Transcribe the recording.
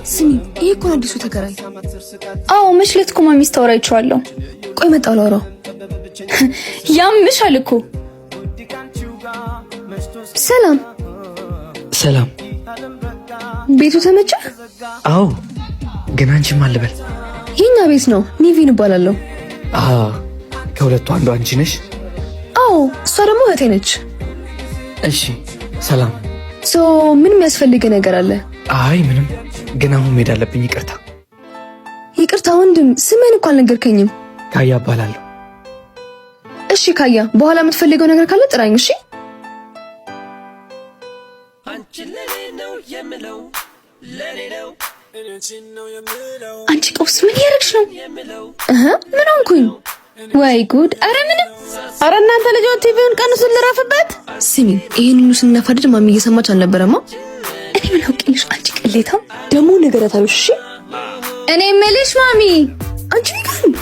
ስሚ፣ ይሄ እኮ ነው አዲሱ ተከራይ። አዎ፣ መች ዕለት እኮ ማሚ ስታወራ አይቼዋለሁ። ቆይ መጣሁ ላውራው። ያምሻል እኮ። ሰላም። ሰላም። ቤቱ ተመቸ? አዎ፣ ግን አንቺ ማን ልበል? የኛ ቤት ነው። ኒቪን እባላለሁ። ከሁለቱ አንዱ አንቺ ነሽ? አዎ፣ እሷ ደግሞ እህቴ ነች። እሺ፣ ሰላም። So ምን የሚያስፈልግ ነገር አለ? አይ ምንም፣ ግን አሁን መሄድ አለብኝ። ይቅርታ። ይቅርታ ወንድም፣ ስምህን እኮ አልነገርከኝም። ካያ እባላለሁ። እሺ ካያ፣ በኋላ የምትፈልገው ነገር ካለ ጥራኝ። እሺ። አንቺ ቀውስ፣ ምን እያደረግሽ ነው? እህ፣ ምን ሆንኩኝ? ወይ ጉድ! አረ ምንም። አረ እናንተ ልጆች ቲቪውን ቀንሱ፣ ልረፍበት። ስሚ፣ ይሄን ሁሉ ስናፋድድ ማሚ እየሰማች አልነበረማ? እኔ ምን አውቅልሽ አንቺ ቅሌታም። ደግሞ ነገራታለሽ። እሺ። እኔ የምልሽ ማሚ አንቺ ቢገርም